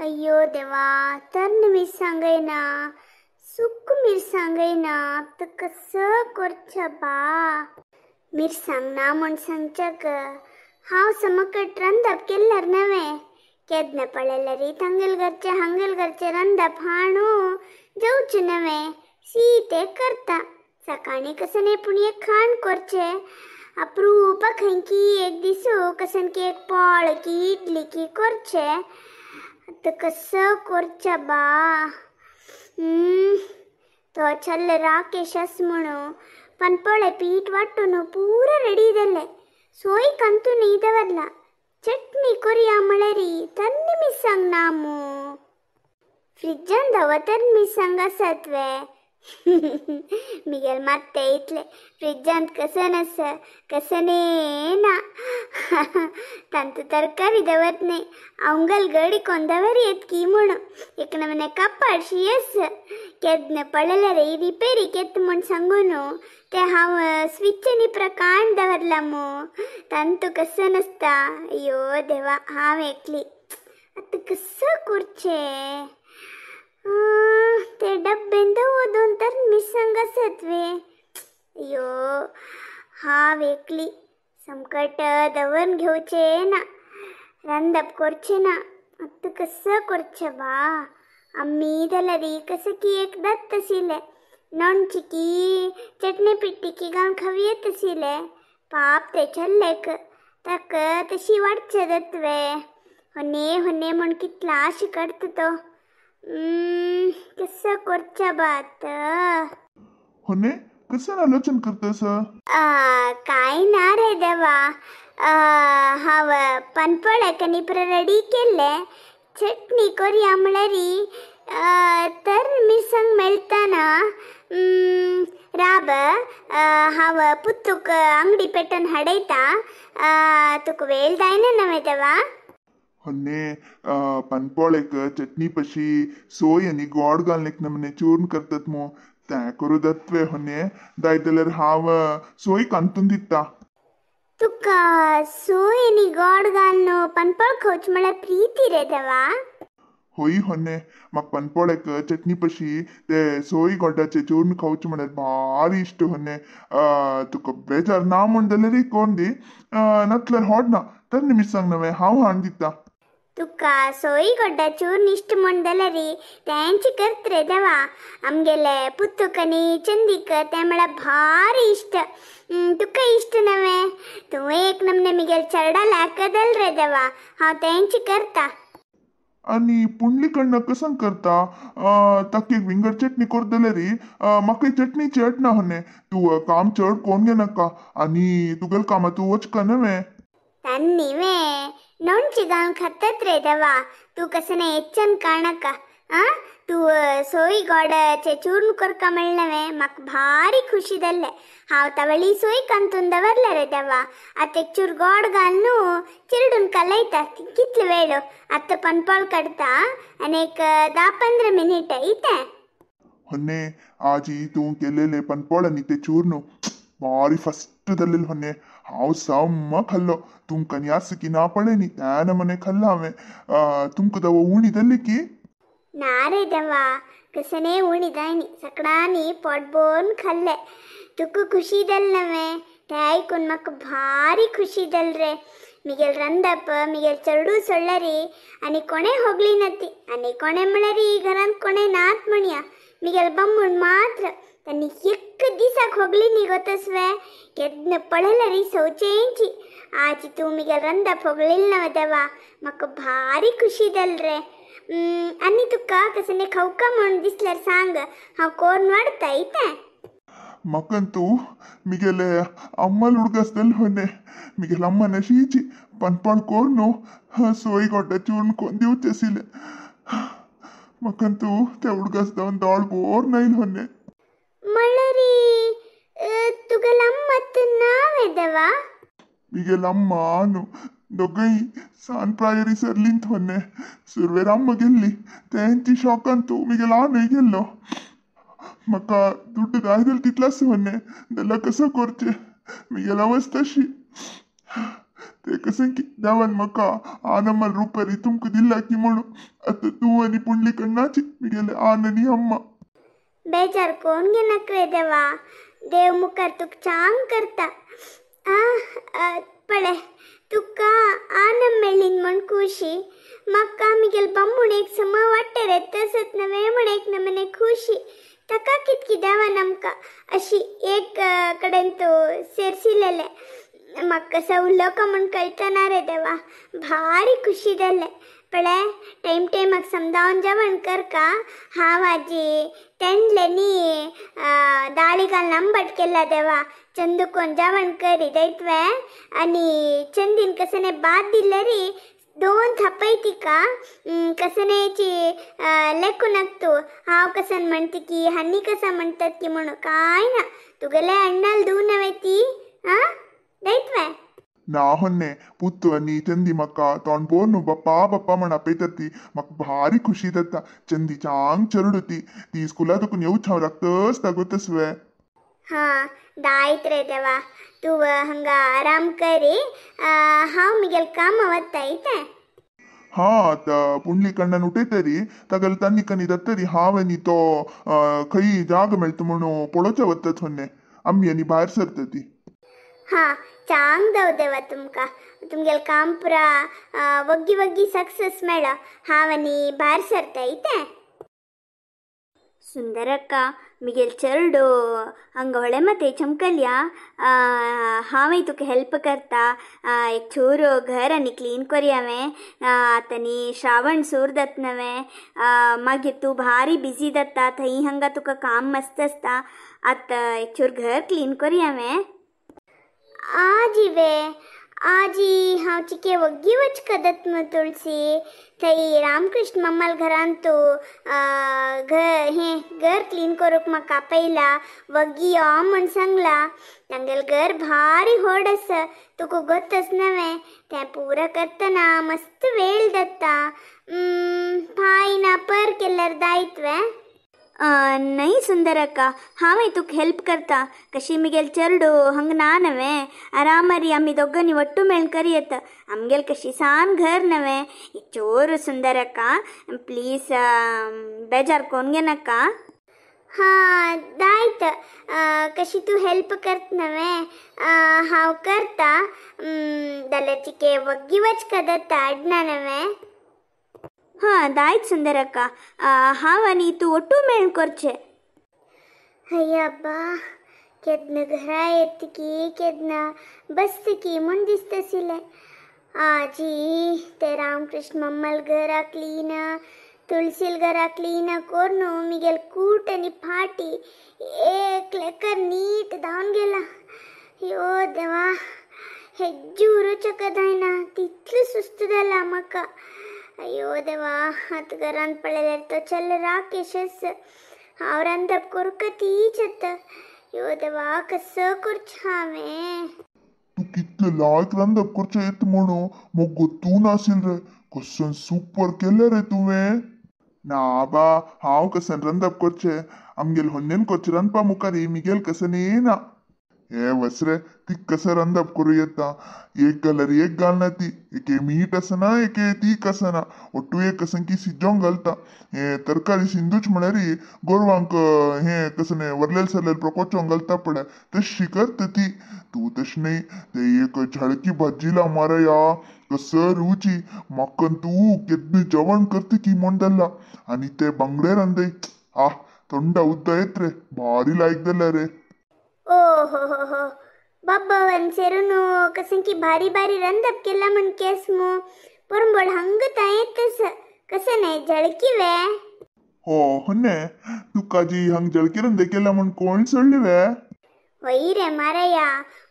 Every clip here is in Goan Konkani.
अय्यो देवा, तन्न मिरसांगय ना, सुक मिरसांगय ना, आतां कसं करचें बा? मिरसांग ना म्हूण सांगच्याक हांव समकट रांदप केल्यार नवें. केन्ना पळयल्यार तांगेल घरचें हांगेल घरचें रांदप हाणू जेवचें नवें, सीते करता. सकाळीं कसं न्ही पूण एक खाण करचें अप्रूपा खंय की एक दिसू कसन की एक पोळ की इडली की करचें. आतां कसं करचें बा? तो चल्ले राकेश आस म्हणू पनपोळे पीठ वांटून पुरा रेडी जालें. सोय कंतून दवरला. चटणी कोरया म्हळ्यार तन्नी मिरसांग ना मू. फ्रिजान दवर मिरसांग आसात वे. मिगेल मात्ते इतले फ्रिजांत कसन आसा कसने ना. तांतू तरकारी दवरत न्ही, अवंगल गडी कोण दवर येत की म्हणून एक नमने कपाडशी आसा. केन्ना पळयल्यार रिपेरी केत म्हूण सांगून ते हांव स्विच प्रकांड दवरला मू. तांतू कसं नासता. अय्यो देवा, हांव एकली आतां कसं करचें? ते डब्बेन दवर दोन तर मिरसांग आसात वे. अय्यो, हांव एकली संकट दवरून घेवचें ना, रांदप करचें ना. आतां कसं करचें बा? आमी जाल्यार कसं की एकदांच आशिल्लें नोणची की चटणी पिट्टी की घालून खावयेत आशिल्लें. पाप ते चल्लेक ताका तशी वाडचें जाता वे. होने होने म्हूण कितला अशी काडटा तो. कसं करचें बा आतां? होने कसं आलोचन करतस? काय ना रे देवा, हांव पनपोळे आनी रेडी केल्लें. चटणी कोरया म्हळ्यार तर मिरसांग मेळटा ना. राब, हांव पुत्तूक अंगडी पेटोवन हाडयता. तुका वेळ जायना नवें देवा? होन्ने पनपोळेक चटणी पशी सोय आनी गोड घालून एक नमने चूर्ण करतात मू, तें करूं दत्वे. होन्ने जाय जाल्यार हांव सोय कांतून दिता. तुका सोय आनी गोड घालून पनपोळ खावचें म्हळ्यार प्रिती रे देवा? होय होन्ने, म्हाका पनपोळेक चटणी पशी ते सोय गोडाचें चूर्ण खावचें म्हळ्यार भारी इश्ट. होन्ने तुका बेजार ना म्हूण जाल्यार कोण दी, नातल्यार होड ना तर मिरसांग नवें हांव हाडून दिता. तुका सोय गोड्डा चूर्ण इश्ट म्हूण जाल्यार तेंच करत रे देवा. आमगेले पुत्तूक आनी चंदीक तें म्हळ्यार भारी इश्ट. तुका इश्ट नवें? तुवें एक नमने मिगेल चेरडा लाकदल रे देवा, हांव तेंच करता. आनी पुंडली कडन कसं करता? ताका एक विंगड चटणी करता जाल्यार म्हाका चटणी चड ना. होन्ने तूं काम चड कोण घेनाका आनी तुगेले कामां तूं वचका नवें. तन्नी वे नोणची घालून खातात रे देवा. तूं कसं ಹೆಚ್ಚन काणका. आ तूं सोय गोडाचें चूर्ण करका म्हणलें नवें, म्हाका भारी खुशी जाल्लें. हांव तवळी सोय कांतून दवरलें रे देवा. आतां एक चूर गोड घालून चिरडून कालयता. कितलो वेळ आतां पनपोळ काडटा आनी एक 10-15 मिनीट इतें. होन्ने आजी तूं केलेले पनपोळ आनी ते चूर्ण भारी फस्ट जाल्लें. होन्ने हांव सम्म खाल्लो. तुमकां आनी आसा की ना पळय न्ही त्या नमने खाल्लो हांवें. तुमकां दव उणी जाल्ली की? ना रे देवा, कसने उणी जायनी. सगळ्यांनी पोट भरून खाल्लें. तुका खुशी जालें नवें तें आयकून म्हाका भारी खुशी जालें रे. मिगेल रांदप मिगेल चेडूं सोडल्यार आनी कोणें होगली ना ती. आनी कोणें म्हळ्यार घरांत कोणें नात म्हणया, मिगेल बम्मूण मात्र तांणी एक दिसाक होगली न्ही गो तसवे. केन्ना पळयल्यार सवचेंची. आज तूं मिगेल रांदप होगलेलें नवें देवा, म्हाका भारी खुशी जालें रे. आनी तुका कसलें खावका म्हूण दिसल्यार सांग, हांव कोरून वाडटा इतें. म्हाका तूं मिगेले अम्माल उडगास जालें. होन्ने मिगेले अम्मान अशीची पनपोळ कोरून सोय गोड्डा चूर्ण कोन्न दिवचें आशिल्लें. म्हाका तूं ते उडगास जावन दोळ बोर नायल. होन्ने म्हणल्यार तुगेले अम्मात नांव देवा? मिगेले अम्मा न्हू दोगय सान प्रायरी सरलींत. होन्ने सुरवेर अम्मा गेल्ली तेंची शॉकान तूं मिगेलो आनूय गेल्लो. म्हाका दुड्ड जाय जाल्यार तितलोच. होन्ने जाल्यार कसो करचें? मिगेली अवस्था अशी. ते कसें की देवान म्हाका आनम्मल रुपरी तुमकां दिला की म्हणून आतां तूं आनी पुंडली कण्णाची मिगेले आन आनी अम्मा. बेजार कोण घेनाक रे देवा, देव मुखार तुका चांग करता. आ पळय तुका आनंद मेळ्ळीन म्हण खुशी, म्हाका मिगेल बम्मूण एक सम वाडटे रे तसत नवे म्हण एक नमने खुशी. ताका कितकी देवान आमकां अशी एक कडेन तो सेरसिलेले म्हाका कसो उलोवका म्हूण कळतना रे देवा, भारी खुशी जालें. पळय टायम टायमाक समजावन जेवण करका. हांव आजी तेंडले न्ही दाळी घालून आंबट केला देवा, चंदू कोण जेवण करी दैतवे आनी चंदीन कसने भात दिले री दोन थापय तिका कसनेची लेखू नाक तूं. हांव कसन म्हणती की हानी कसा म्हणतात की म्हणून काय ना, तुगेले अण्णाल दिवन नव्हे ती आं दैतवे. ना होन्ने पुत्तू आनी चंदी म्हाका तोंड पोर बाप्पा बाप्पा म्हण आपयतात ती म्हाका भारी खुशी जाता. चंदी चांग चरड ती ती स्कुला तुका येवच हांव राखतच तागोतस वे. हां दायत रे देवा, तूं हांगा आराम करी, हांव मिगेल काम वता इतें. हां आतां पुंडली कण्णान उठयतरी तागेले तान्नी कनी जातरी हांव आनी तो खंय जाग मेळटा म्हणून पळोवचें वतात होन्ने, आमी आनी भायर सरता ती. हां चांग जावं देवा तुमकां, तुमगेलें काम पुरा वग्गी वग्गी सक्सेस मेळो. हांव आनी भायर सरता इतें. सुंदरक्का मिगेल चेरडो हांगा व्हडले मातये चमकल्या, हांवय तुका हेल्प करता. एक चूर घर आनी क्लीन कोरया हांवें. आतां न्ही श्रावण सूर जाता नवें, मागीर तूं भारी बिजी जाता, थंय हांगा तुका काम मस्त आसता. आतां एक चूर घर क्लीन कोरया हांवें. आजी वे आजी हांव चिके वग्गी वच कदत मु तुळसी, थंय रामकृष्ण मम्माल घरांत तूं घर हें घर क्लीन करूंक म्हाका आपयला, वग्गी यो म्हूण सांगला. तांगेलें घर भारी व्हड आसा, तुका गोतच नवें, तें पुरा करतना मस्त वेळ जाता. पांय ना पर केल्यार दायत वे. न्हय सुंदरक्का, हांवय तुका हेल्प करता. कशी मिगेल चेरडू हांगा ना नवें, आरामारी आमी दोगांनी वट्टू मेळून करयेत. आमगेल कशी सान घर नवें. चोर सुंदरक्का प्लीज बेजार कोण घेनाका. हां दायत, कशी तूं हेल्प करत नवें, हांव करता. जाल्यार चिके वग्गी वच कदता अडना नवें. हां दायत सुंदरक्का, हांव आनी तूं ಒಟ್ಟು मेळून करचें. अय्या केन्ना घरा येतकी केन्ना बसतकी म्हूण दिसताशिल्लें. आजी ते रामकृष्ण मम्माल घरा क्लीन तुळसील घरा क्लीन कोरून मिगेल कूट आनी फाटी एक लेकर नीट धांवन गेला. यो देवा, हेज्जू उरोवचें जायना तितलें सुस्त जाला म्हाका. अय्यो देवा, आतां घरांत पळयल्यार तो चल राकेशच, हांव रांदप करूंक तीच आतां. यो देवा, कसो करचें हांवें. तूं कितलें लायक रांदप करचें येता म्हणून म्हाका गोत्तू नाशिल्लें रे, कसन सुपर केलें रे तुवें. ना बा, हांव कसन रांदप करचें, आमगेल होन्नेन करचें रांदपा मुखार मिगेल कसन येना. हे वसरे ती कसं रांदप करूं येता, एक घाल्यार एक घालना ती, एके मीठ आसना एके तीख आसना, ಒಟ್ಟು एक कसं की सिजोंक घालता. हे तरकारी सिंदूच म्हळ्यार गोरवांक हे कसं वरलेल सरलेल प्रकोचोंक घालता पळय तशी करता ती. तूं तशें न्हय, ते एक झळकी भाजी मारया कसं रुची, म्हाका तूं केन्ना जेवण करता की म्हूण जालां. आनी ते बांगडे रांदय, आ तोंडा उद्दा येत रे, भारी लायक जाल्या रे. ओ हो हो हो, बाब्बावन सेरून कसं की भारी भारी रांदप केला म्हण केस मू पोरंबोळ हंग येतस कसं नाही झळकी वे. हो होन्ने, तुका जी हंग झळकी रांदे केला म्हण कोण सोडली वे. वय रे मारया,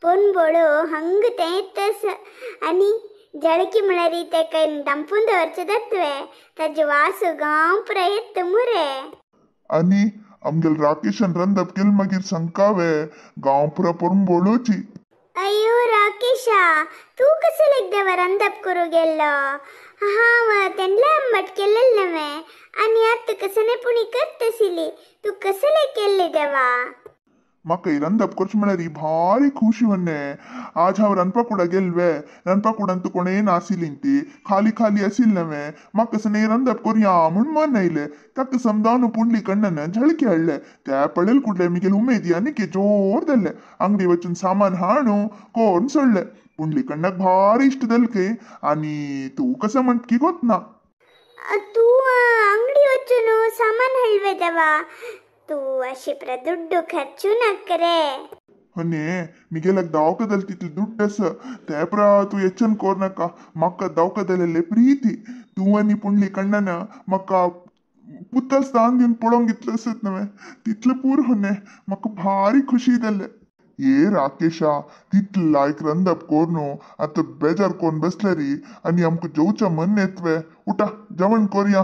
पोरंबोळ हंग येतस आनी झळकी म्हळ्यार ते काय दांपून दवरचें जातवे, ताजे वास गांव पुरा येत मुरे. आनी आमगेल राकेशान रांदप केल मागीर सांगकावे गांव पुरा पोरंबोळोची. अय्यो राकेशा, तूं कसं एकदा रांदप करूं गेल्लो? हांव तेन्ना आंबट केलें नवें आनी आतां कसं पुणी करतशिल्ली, तूं कसलें केल्लें देवा. म्हाका रंदप करचें म्हळ्यार भारी खुशी होन्ने. आज हांव रांदपा गेल्वे, रांदपा कुडान तूं कोणें नाशिल्ली ती खाली खाली आशिल्लें नवें. म्हाका सने रंदप करया म्हूण मन आयलें. ताका समजावन पुंडली कण्णन झळके हाडले. त्या पळयल कुडले मिगेल उमेदी आनीक जोर जाल्ले. अंगडी वचून सामान हाणू कोण सोडले. पुंडली कण्णाक भारी इश्ट जाले. आनी तूं कसं म्हणट की गोत ना. तूं अंगडी वचून सामान हाडवे देवा, तूं अशी प्र दुड्डू खर्चू नाक रे. होने मिगेलाक दवाखान्याला तितले दुड्ड आसा ते प्रा तूं यचन कोर नाका. म्हाका दवाखान्याले प्रीती. तूं आनी पुंडली कण्णन म्हाका पुतल स्थान दिवन पळोवंक घेतलं आसत नवें तितलें पूर होने. म्हाका भारी खुशी जाल्लें. ए राकेशा, तितले लायक रंदप कोरनू आतां बेजार कोन्न बसल्यारी आनी आमकां जेवच्या मन येतवे. उठा, जेवण करया.